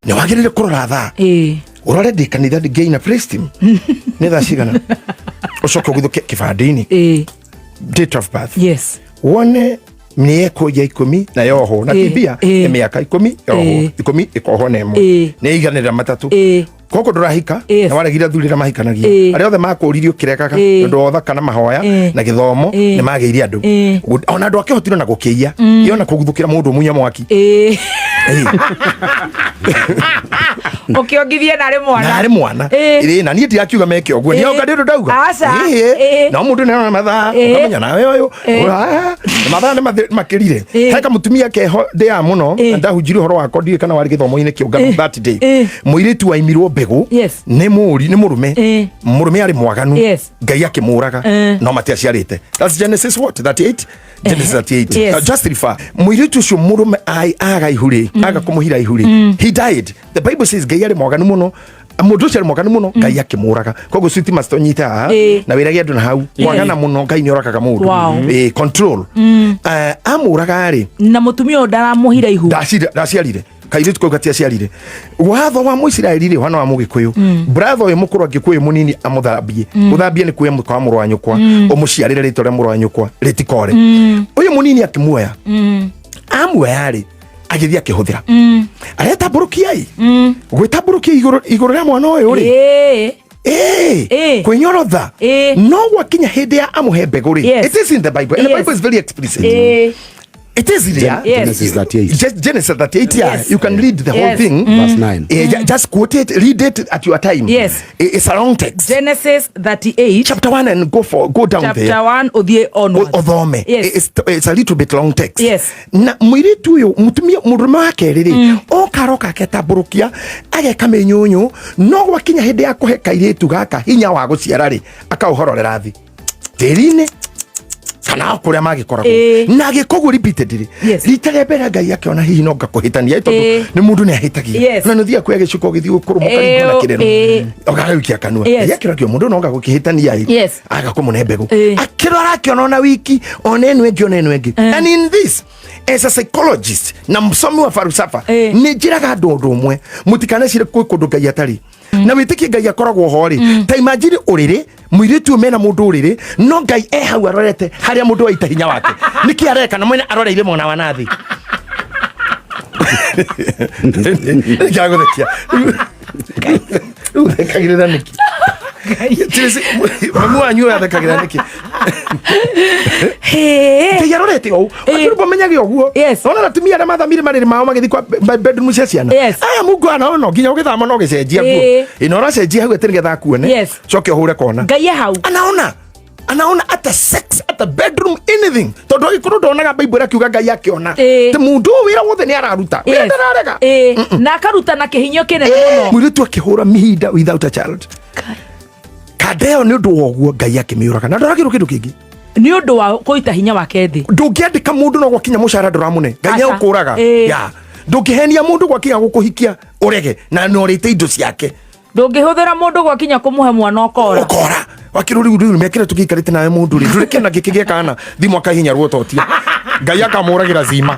Nĩ wagĩrĩire kũrora thaa, ũrore ndĩ kanitha ngĩina praise team, nĩ thaa cigana, ũcoke ũguthũke kĩbandĩ-inĩ, date of birth, wone nĩ ekuoya 10 na yohwo na tibia, nĩ mĩaka 10 yohwo, 10 ĩkohwo na 1, nĩ iganĩrĩra 3. Koguo ndũrahika, na waregire athuri arĩa mahikanagia, arĩa othe makũririe ũkĩregaga, nĩ ũndũ wa ũthaka na mahoya na gĩthomo, nĩ magĩire andũ. Ona andũ akĩhotire na gũkĩiya yona kũguthũkĩra mũndũ munya mwaki. Ũkĩongithie narĩ mwana. Narĩ mwana. Ĩ, na niĩ ndirakiuga meke ũguo, nĩ ndĩ ũndũ ndauga. Aca. No mũndũ nĩ mathaa, ũkamenya nawe ũyũ. Ah, mathaa nĩ makĩrire. He kamũtumia keho ndĩaga mũno, na ndahunjirie ũhoro wakwa, ndiũĩ kana warĩ gĩthomo-inĩ kĩũngano that day. Mũirĩtu waimirwo mbegũ nĩ mũri nĩ mũrũme. Mũrũme arĩ mwaganu. Ngai akĩmũraga, no matiaciarĩte. That's Genesis what, 38? Genesis 38. Just refer mũirĩtu ũcio, mũrũme aga ihu rĩ, aga kũmũhira ihu rĩ, he died. The Bible says Ngai arĩ mwaganu mũno, mũndũ ũcio arĩ mwaganu mũno, Ngai akĩmũraga. Koguo switi must ũnyite haha na wĩrage andũ na hau kwagana mũno, Ngai nĩ oragaga mũndũ. Control. Amũraga rĩ, na mũtumia ũyũ ndaramũhira ihu. Ndaciarire kairĩtu kau, gatiaciarire. Watho wa Mũisiraeli rĩ, wana wa Mũgĩkũyũ, brother ũyũ mũkũrũ angĩkũyũ mũnini amũthambie, gũthambia nĩ kuoya mũka wa mũrũ wa nyũkwa, ũmũciarĩre rĩtwa rĩa mũrũ wa nyũkwa rĩtikore. Ũyũ mũnini akĩmuoya, amuoya rĩ, agĩthiĩ akĩhũthĩra, aretambũrũkia ĩ, gwĩtambũrũkia igũrũ rĩa mwana ũyũ rĩ, kwĩnyorotha. No gwakinya hĩndĩ ya amũhe mbegũ rĩ, it is in the Bible and the Bible is very explicit. It is there. Genesis 38. Just Genesis 38, yeah. You can read the whole thing. Verse 9. Just quote it, read it at your time. It's a long text. Genesis 38. Chapter 1 and go down chapter there. 1 ũthiĩ onwards. Ũthome. It's a little bit long text. Na mũirĩtu ũyũ, mũtumia, mũndũrũme wa kerĩ rĩ, oka aroka aketambũrũkia, ageka mĩnyũnyũ, no gwakinya hĩndĩ ya kũhe kairĩtu gaka hinya wa gũciara rĩ, akaũhororera thĩ tĩri-inĩ kana o kũrĩa magĩkoragwo, na agĩka ũguo repeatedly. Rita rĩa mbere Ngai akĩona hihi no ngakũhĩtania, tondũ nĩ mũndũ nĩ ahĩtagia. Na nĩ ũthiaga kuoya gĩcuko ũgĩthiĩ kũrũma, ũkaringwo na kĩrero, ũgagĩikia kanua. Ngai akĩona kĩo mũndũ no ngagũkĩhĩtania ĩ, aga kũmũne mbegũ. Akĩrora, akĩona ona wiki, ona ĩno ĩngĩ, ona ĩno ĩngĩ. And in this, as a psychologist na msomi wa falsafa, nĩ njĩraga andũ ũndũ ũmwe: mũtikanecire kwĩ kũndũ Ngai atarĩ, na wĩtĩkie Ngai akoragwo ho rĩ. Ta imagine ũrĩrĩ, mũirĩtu ũyũ mena mũndũ ũrĩrĩ, no Ngai e hau arorete harĩa mũndũ aita hinya wake, nĩkĩ areka, na mwene aroreire mwena wa nathĩ. Nĩkĩagũthekia rĩu, thekagĩrĩra nĩkĩ? Mamu wanyu ũyũ athekagĩra nĩkĩ? Ngai arorete ũũ, akĩrũmba menyage ũguo. Ona atumia arĩa mathamire marĩrĩ mao magĩthiĩ kwa bedroom cia ciana. Aya Mungu anaona nginya ũgĩthama no gĩcenjia nguo. Ĩno ũracenjia hau atĩ nĩgetha akuone, coke ũhũre kona. Ngai e hau. Anaona, anaona ata sex, ata bedroom, anything, tondũ agĩkorwo ndonaga Bible ĩrakiuga Ngai akĩona ti mũndũ ũyũ wĩra wothe nĩ araruta wĩra, ndararega. Na akaruta na kĩhinyo kĩnene mũno. Mũirĩtu akĩhũra mihinda without a child. Kanda ĩyo nĩ ũndũ wa ũguo Ngai akĩmĩũraga, na ndoragĩrwo kĩndũ kĩngĩ. Nĩ ũndũ wa kũita hinya wake thĩ. Ndũngĩandĩka mũndũ no gwakinya mũcara ndũramũne, Ngai Aca. nĩagũkũraga. Ya ndũngĩhenia mũndũ gwakinya gũkũhikia ũrege na norĩte indo ciake. Ndũngĩhũthĩra mũndũ gwakinya kũmũhe mwana ũkora. Ũkora wakĩrwo rĩu rĩu mĩaka ĩrĩa tũgĩikarĩte nawe mũndũ rĩ, ndũrĩ kĩna gĩkĩgĩa kana thimũ akahinya ruototia, Ngai akamũragĩra zima.